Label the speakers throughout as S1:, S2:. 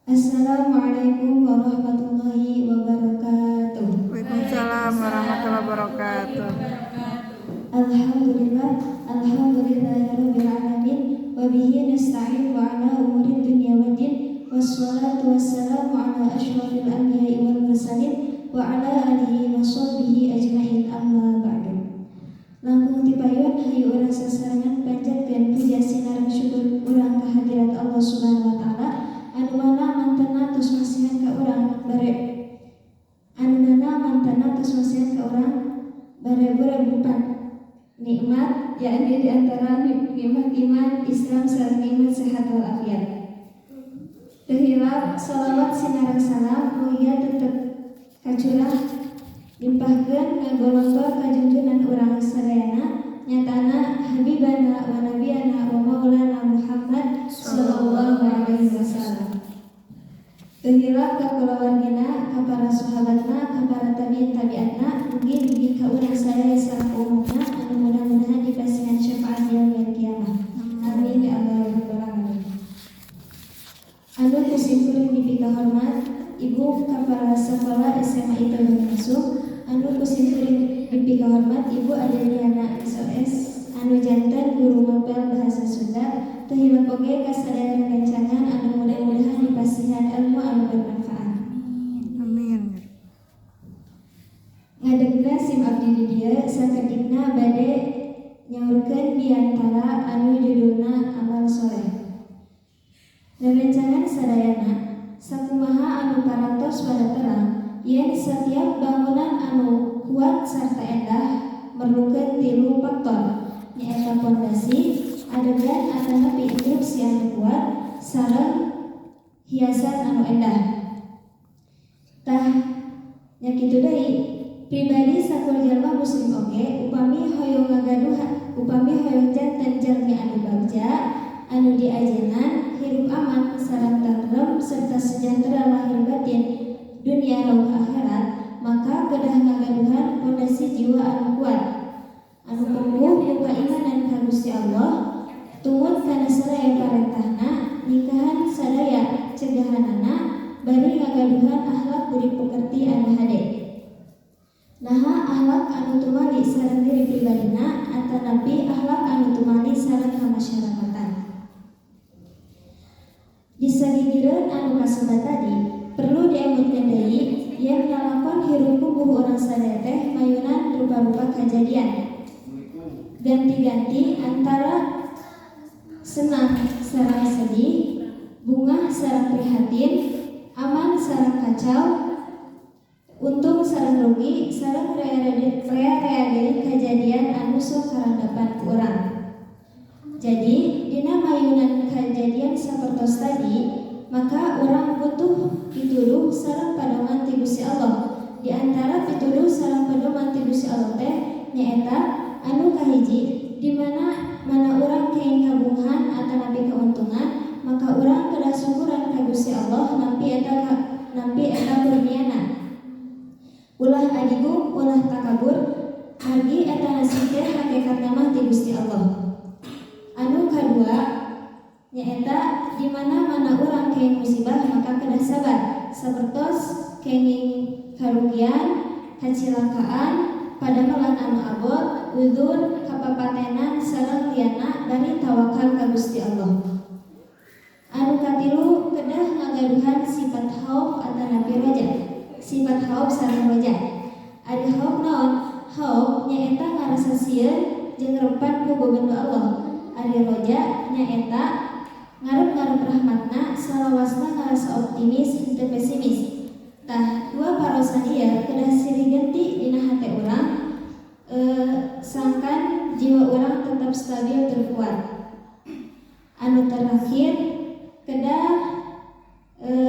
S1: Assalamualaikum warahmatullahi wabarakatuh.
S2: Waalaikumsalam warahmatullahi wabarakatuh.
S1: Alhamdulillah, alhamdulillahirabbil alamin, wa bihi nasta'in wa ala umuri dunya waddin, wassalatu wassalamu ala asyrafil anbiya'i wal mursalin wa ala alihi wa sahbihi ajmain, amma ba'du. Langkung ti payun, hayu urang sasarengan panjatkeun puja sinareng syukur urang ka hadirat Allah Subhanahu wa Taala, anu mana mantena tos masihan ka urang bare anu mana mantena tos masihan ka urang barebu-rebu nikmat, yakni di antara nikmat iman, Islam, sareng nikmat sehat walafiat. Teu hilap salawat sinareng salam mugia tetep kacurah limpahkeun ngagolontor ka junjunan urang sadayana, nyatana habibana wa nabiyana wa maulana Muhammad sallallahu alaihi wasallam. Teu hilap ka kulawargina, ka para sahabatna, ka para tabiin tabiatna, mugi dugi ka urang sadaya salaku umatna anu mudah-mudahan dipasihan syafaat yaumil kiamah. Amin ya Allah ya rabbal alamin. Anu ku simkuring dipikahormat Ibu Kepala Sekolah SMA IT Banyuansum, anu ku simkuring dipikahormat Ibu Adeliana SOS anu janten guru mapel bahasa Sunda, teu hilap oge ka sadaya rerencangan anu mudah-mudahan dipasihan ilmu anu bermanfaat.
S2: Amin.
S1: Ngadegna sim abdi di dieu sakedikna bade nyaurkeun biantara anu judulna amal soleh. Rerencangan sadayana, sakumaha anu parantos pada terang yen setiap bangunan anu kuat sarta endah merlukeun tilu faktor, nyaeta pondasi, adegan atanapi instruksi anu kuat, sareng hiasan anu endah. Tah, nya kitu deui pribadi sakur jalma muslim oge upami hoyong ngagaduhan, upami hoyong janten jalmi anu bagja, anu diajenan, hirup aman sareng tentrem serta sejahtera lahir batin, dunia rauh akhirat, maka kedah ngagaduhan pondasi jiwa anu kuat, anu kukuh ku kaimanan ka Gusti Allah, tumut kana sadaya parentahna, nyingkahan sadaya cegahanana, bari ngagaduhan akhlak budi pekerti anu hade. Naha akhlak anu tumali sareng diri pribadina atanapi akhlak anu tumali sareng kamasyarakatan. Di sagigireun anu kasebat tadi, perlu diemutkeun deui yen lalakon hirup puguh urang sadaya teh mayunan rupa-rupa kajadian, ganti-ganti antara senang sareng sedih, bungah sareng prihatin, aman sareng kacau, untung sareng rugi, sareng rea-rea deui kajadian anu sok karandapan ku urang. Jadi dina mayunan kajadian sapertos tadi, maka urang butuh pituduh sareng padoman ti Gusti Allah. Di antara pituduh sareng padoman ti Gusti Allah teh nyaeta anu kahiji, di mana mana urang kenging kabungahan atanapi keuntungan, maka urang kedah syukuran ka Gusti Allah nampi eta kurniana. Ulah adigung, ulah takabur, margi eta nasib teh hakikatna mah ti Gusti Allah. Anu kadua nyaeta di mana mana urang kenging musibah, maka kedah sabar, sapertos kenging karugian, kacilakaan, padamelan anu abot, uzur, kapapatenan, sareng liana, bari tawakal ka Gusti Allah. Anu katilu, kedah ngagaduhan sifat khauf atanapi roja. Sifat khauf sareng roja. Ari khauf naon? Khauf nyaeta ngarasa sieun jeung rempan ku bebendo Allah. Ari roja nyaeta ngarep-ngarep rahmatna, salawasna ngarasa optimis henteu pesimis. Tah, dua parosan ieu kedah silih ganti dina hate urang, sangkan jiwa urang tetap stabil terkuat. Anu terakhir, kedah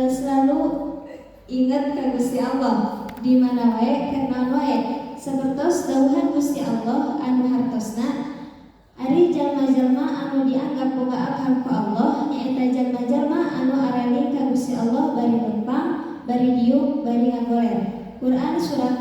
S1: selalu ingat ka Gusti Allah di mana wae, keur naon wae, sapertos dawuhan Gusti Allah anu hartosna, ari jalma-jalma anu dianggap boga akal ku Allah nyaeta jalma-jalma anu areling ka Gusti Allah bari lempang, bari diuk, bari ngagoler. Quran surat.